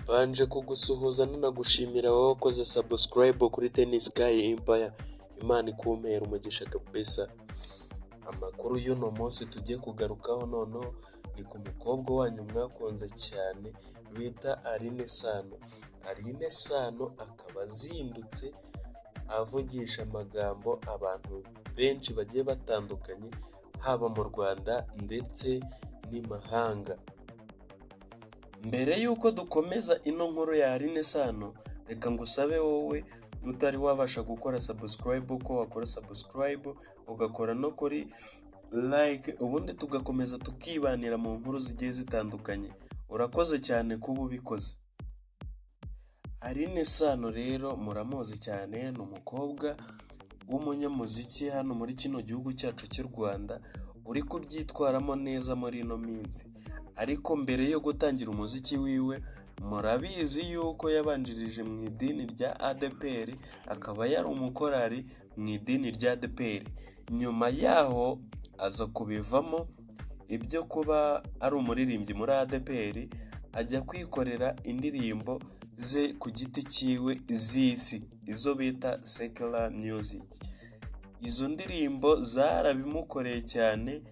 Mbanje kugusuhuza nanagushimira wowe wakoze subscribe kuri Tennis Sky Empire, Imana ikumpere umugisha kabisa. Amakuru y'uno munsi tugiye kugarukaho noneho ni ku mukobwa wanyu mwakunze cyane bita Aline Sano. Aline Sano akaba azindutse avugisha amagambo abantu benshi bagiye batandukanye, haba mu Rwanda ndetse n'imahanga. Mbere y'uko dukomeza ino nkuru ya Aline Sano, reka ngusabe wowe utari wabasha gukora subscribe ko wakora subscribe, ugakora no kuri like, ubundi tugakomeza tukibanira mu nkuru zigiye zitandukanye. Urakoze cyane kuba ubikoze. Aline Sano rero muramuzi cyane, ni umukobwa w'umunyamuziki hano muri kino gihugu cyacu cy'u Rwanda, uri kubyitwaramo neza muri ino minsi. Ariko mbere yo gutangira umuziki wiwe, murabizi yuko yabanjirije mu idini rya ADEPR, akaba yari umukorari mu idini rya ADEPR. Nyuma yaho aza kubivamo ibyo kuba ari umuririmbyi muri ADEPR, ajya kwikorera indirimbo ze ku giti cyiwe z'isi, izo bita secular music. Izo ndirimbo zarabimukoreye cyane,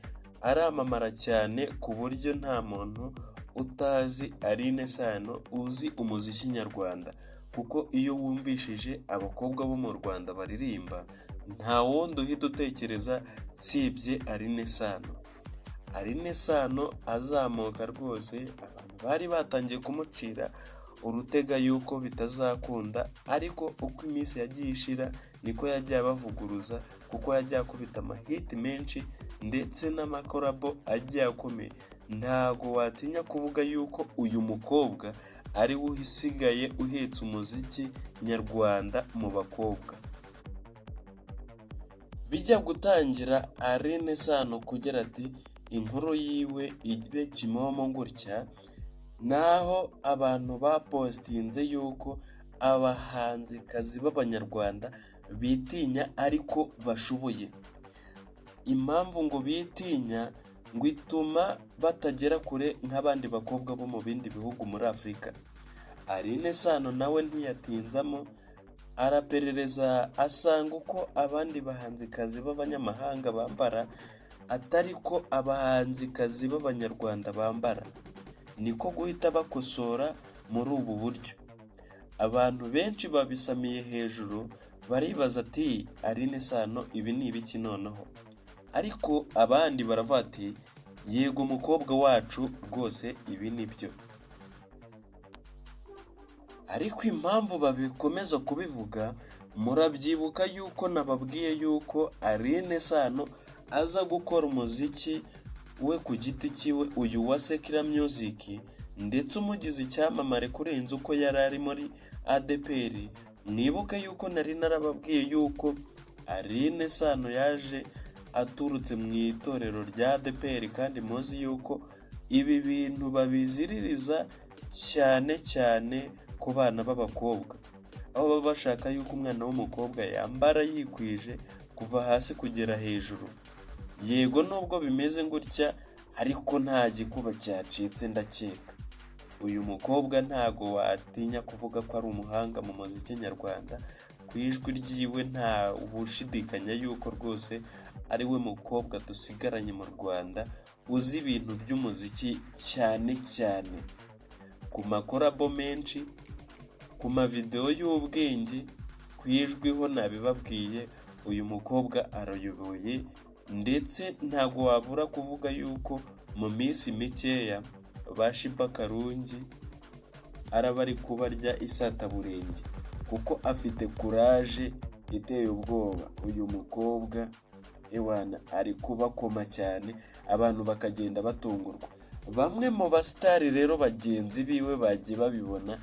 aramamara cyane ku buryo nta muntu utazi Aline Sano uzi umuziki nyarwanda, kuko iyo wumvishije abakobwa bo mu Rwanda baririmba, nta wundi uhita utekereza usibye Aline Sano. Aline Sano azamuka rwose abantu bari batangiye kumucira urutega yuko bitazakunda, ariko uko iminsi yagiye ishira niko yagiye abavuguruza, kuko yagiye akubita amahiti menshi ndetse n'amakorabo agiye akomeye. Ntago watinya kuvuga yuko uyu mukobwa ari we usigaye uhetse umuziki nyarwanda mu bakobwa. Bijya gutangira Aline Sano kugira ati inkuru yiwe ibe kimomo gutya, naho abantu bapositinze yuko abahanzikazi b'abanyarwanda bitinya ariko bashoboye. Impamvu ngo bitinya ngo ituma batagera kure nk'abandi bakobwa bo mu bindi bihugu muri Afurika. Aline Sano nawe ntiyatinzamo araperereza asanga uko abandi bahanzikazi b'abanyamahanga bambara atari ko abahanzikazi b'abanyarwanda bambara, niko guhita bakosora muri ubu buryo. Abantu benshi babisamiye hejuru baribaza ati Aline Sano ibi ni ibiki noneho? Ariko abandi baravuga ati yego mukobwa wacu rwose ibi ni byo. Ariko impamvu babikomeza kubivuga, murabyibuka yuko nababwiye yuko Aline Sano aza gukora umuziki we ku giti cyiwe uyu wa secular music ndetse umugize icyamamare kurenza uko yari ari muri ADEPR, mwibuke yuko nari narababwiye yuko Aline Sano yaje aturutse mu itorero rya ADEPR kandi muzi yuko ibi bintu babiziririza cyane cyane ku bana b'abakobwa, aho baba bashaka yuko umwana w'umukobwa yambara yikwije kuva hasi kugera hejuru. Yego nubwo bimeze gutya ariko nta gikuba cyacitse ndakeka. Uyu mukobwa ntago watinya kuvuga ko ari umuhanga mu muziki nyarwanda, ku ijwi ryiwe nta wushidikanya yuko rwose ari we mukobwa dusigaranye mu Rwanda uzi ibintu by'umuziki cyane cyane. Ku makorabo menshi, ku mavidewo y'ubwenge, ku ijwi ho nabibabwiye, uyu mukobwa arayoboye ndetse ntabwo wabura kuvuga yuko mu minsi mikeya ba Sheebah Karungi araba ari kubarya isataburenge kuko afite courage iteye ubwoba. Uyu mukobwa ewana ari kubakoma cyane abantu bakagenda batungurwa. Bamwe mu basitari rero bagenzi biwe bagiye babibona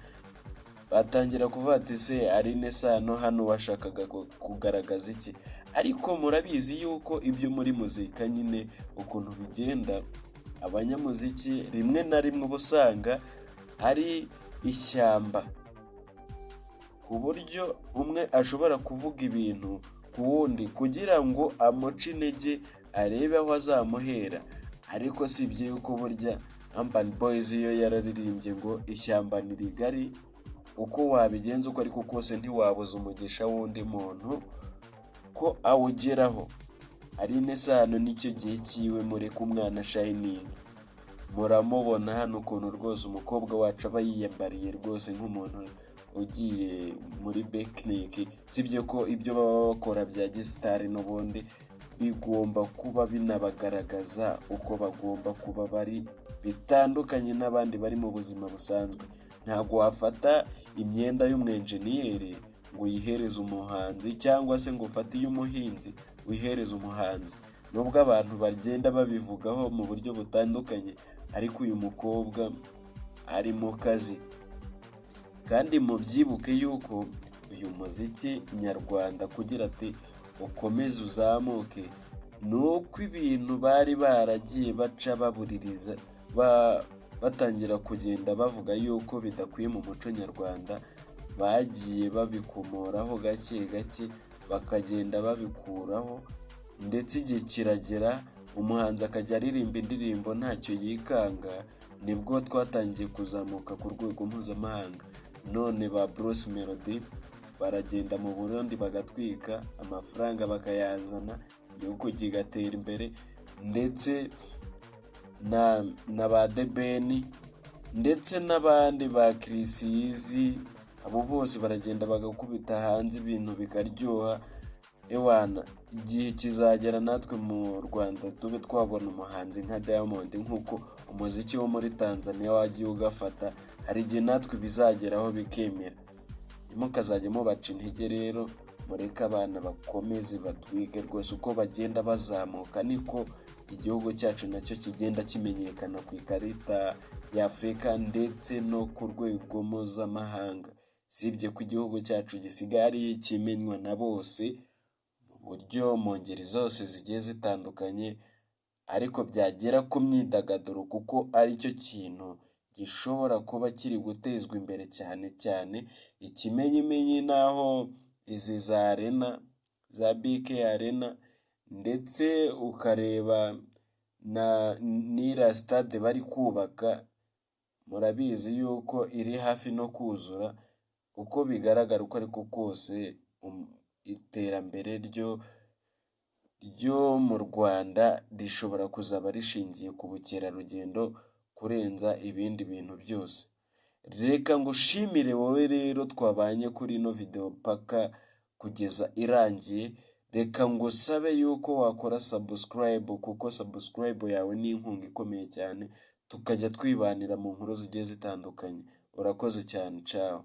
batangira kuvuga ati se Aline Sano hano washakaga kugaragaza iki? Ariko murabizi yuko ibyo muri muzika nyine ukuntu bigenda, abanyamuziki rimwe na rimwe uba usanga ari ishyamba ku buryo umwe ashobora kuvuga ibintu ku wundi kugira ngo amuce intege arebe aho azamuhera, ariko si ibyo yuko burya Urban Boys yo yararirimbye ngo ishyamba ni rigari, uko wabigenza uko ariko kose ntiwabuza umugisha w'undi muntu ko awugeraho. Aline Sano nicyo gihe cyiwe, mureke umwana shining. Muramubona hano ukuntu rwose umukobwa wacu aba yiyambariye rwose nk'umuntu ugiye muri picnic, sibyo ko ibyo baba bakora bya gisitari n'ubundi bigomba kuba binabagaragaza uko bagomba kuba bari, bitandukanye n'abandi bari mu buzima busanzwe. Ntabwo wafata imyenda y'umwenjeniyeri ngo uyihereze umuhanzi, cyangwa se ngo ufate iy'umuhinzi uyihereze umuhanzi. Nubwo abantu bagenda babivugaho mu buryo butandukanye, ariko uyu mukobwa ari mu kazi. Kandi mubyibuke yuko uyu muziki nyarwanda kugira ati ukomeze uzamuke, ni uko ibintu bari baragiye baca babuririza, batangira kugenda bavuga yuko bidakwiye mu muco nyarwanda, bagiye babikomoraho gake gake, bakagenda babikuraho, ndetse igihe kiragera umuhanzi akajya aririmba indirimbo ntacyo yikanga, nibwo twatangiye kuzamuka ku rwego mpuzamahanga. None ba Bruce Melody baragenda mu Burundi bagatwika, amafaranga bakayazana, igihugu kigatera imbere, ndetse na ba The Ben ndetse n'abandi ba Chriss Eazy, abo bose baragenda bagakubita hanze ibintu bikaryoha, ewana igihe kizagera natwe mu Rwanda tube twabona umuhanzi nka Diamond nk'uko umuziki wo muri Tanzania wagiye ugafata, hari igihe natwe bizageraho bikemera. Ntimukazajye mubaca intege rero, mureke abana bakomeze batwike rwose, uko bagenda bazamuka niko igihugu cyacu nacyo kigenda kimenyekana ku ikarita y'Afurika ndetse no ku rwego mpuzamahanga. Usibye ko igihugu cyacu gisigaye ari ikimenywa na bose mu buryo mu ngeri zose zigiye zitandukanye, ariko byagera ku myidagaduro kuko aricyo kintu gishobora kuba kiri gutezwa imbere cyane cyane, ikimenyimenyi n'aho izi za arena za BK Arena ndetse ukareba n'iriya sitade bari kubaka, murabizi yuko iri hafi no kuzura, uko bigaragara uko ariko kose iterambere ryo mu Rwanda rishobora kuzaba rishingiye ku bukerarugendo kurenza ibindi bintu byose. Reka ngushimire wowe rero twabanye kuri ino videwo paka kugeza irangiye, reka ngusabe yuko wakora subscribe kuko subscribe yawe ni inkunga ikomeye cyane, tukajya twibanira mu nkuru zigiye zitandukanye. Urakoze cyane, cawu.